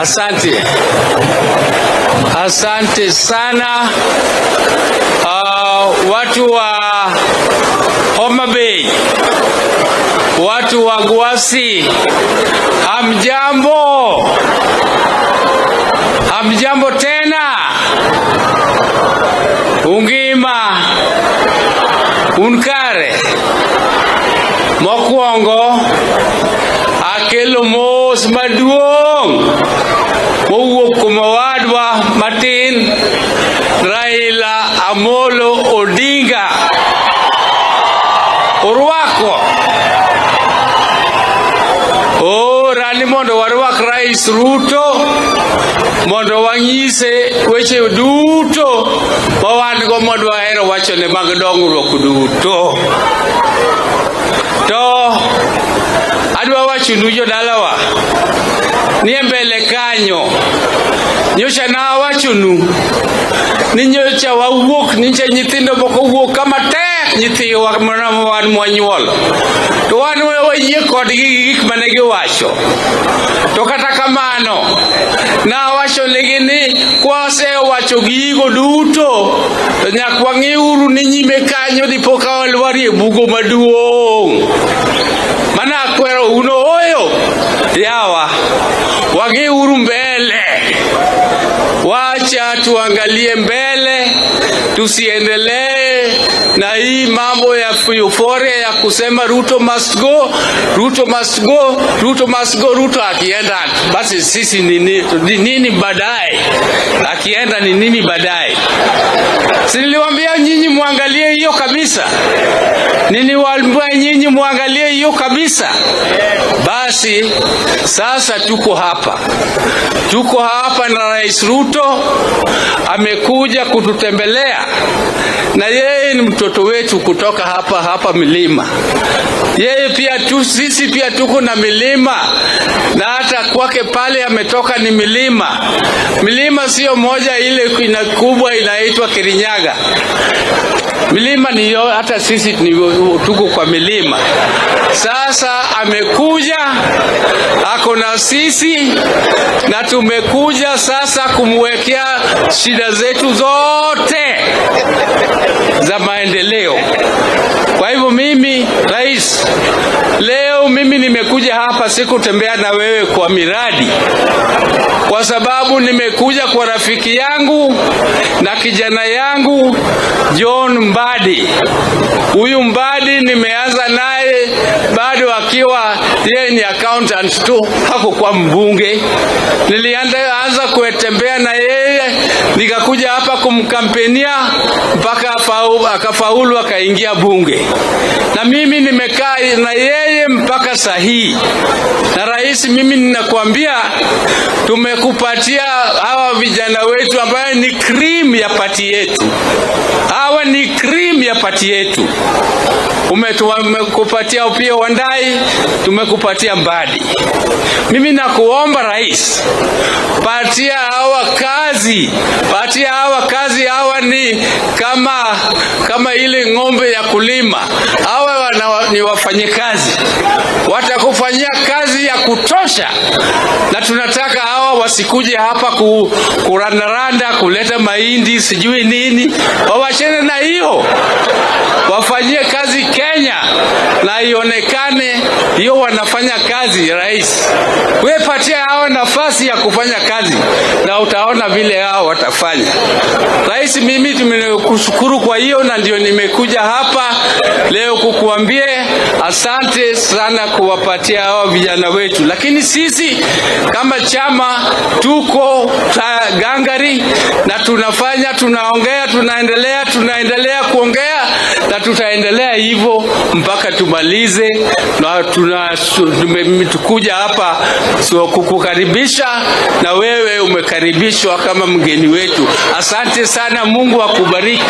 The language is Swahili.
Asante, asante sana watu wa Homa Bay, watu wa Gwasi, hamjambo? Hamjambo tena? Ungima unkare mokwongo akelo mos maduong' mowuok kuom owadwa matin Raila Amolo Odinga. Urwako ora ni mondo warwak Rais Ruto mondo wanyise weche duto ma wan go mondo wahero wachone mag dongruok duto. To adwa wachonu jodalawa ni e mbele kanyo nyocha nawachonu ni nyocha wawuok nyocha nyithindo moko wuok ka matek nyithiwa mana wan mwanyuolo to wan wayie kodgi gi gik mane giwacho to kata kamano nawacho negi ni kwasewacho gigo duto to nyaka wang'iuru ni nyime kanyo dipo ka walwarie bugo maduong' mana akwero uno oyo yawa wang'iuru mbele wacha tuangalie mbele tusiendelee na hii mambo ya euphoria ya kusema Ruto must go, Ruto must go, Ruto must go. Ruto akienda basi sisi nini, ni nini baadaye? Akienda ni nini baadaye? Si niliwaambia nyinyi muangalie hiyo kabisa, niliwaambia nyinyi muangalie hiyo kabisa. Basi sasa tuko hapa, tuko hapa na Rais Ruto amekuja kututembelea, na yeye ni mtoto wetu kutoka hapa hapa milima. Yeye pia tu, sisi pia tuko na milima, na hata kwake pale ametoka ni milima. Milima sio moja ile ina kubwa inaitwa Kirinyaga. Milima ni yo, hata sisi ni, tuko kwa milima. Sasa amekuja ako na sisi na tumekuja sasa kumwekea shida zetu zote za maendeleo. Kwa hivyo mimi rais, leo mimi nimekuja hapa sikutembea na wewe kwa miradi, kwa sababu nimekuja kwa rafiki yangu na kijana yangu John Mbadi. Huyu Mbadi nimeanza naye bado akiwa yeye ni accountant tu, hakukuwa mbunge. Nilianza kutembea na yeye, nikakuja hapa kumkampenia mpaka akafaulu akaingia bunge, na mimi nimekaa na yeye mpaka saa hii. Na rais, mimi ninakuambia tumekupatia hawa vijana wetu ambayo ni cream ya party yetu. Hawa ni cream ya party yetu. Tumekupatia Opiyo Wandayi, tumekupatia Mbadi. Mimi nakuomba rais, patia hawa kazi, patia hawa kazi. Hawa ni kama ile ng'ombe ya kulima. Hawa ni wafanyikazi, watakufanyia kazi ya kutosha, na tunataka hawa wasikuje hapa kurandaranda kuleta mahindi sijui nini, wawachane na hiyo, wafanyie kazi Kenya na ionekane hiyo wanafanya kazi. Rais, we patia hawa nafasi ya kufanya kazi na utaona vile hao watafanya. Rais, mimi tumekushukuru kwa hiyo, na ndio nimekuja hapa leo kukuambie asante sana kuwapatia hawa vijana wetu, lakini sisi kama chama tuko gangari na tunafanya, tunaongea, tunaendelea, tunaendelea kuongea na tutaendelea hivyo mpaka tumalize, na tukuja hapa so kukukaribisha, na wewe umekaribishwa kama mgeni wetu. Asante sana, Mungu akubariki.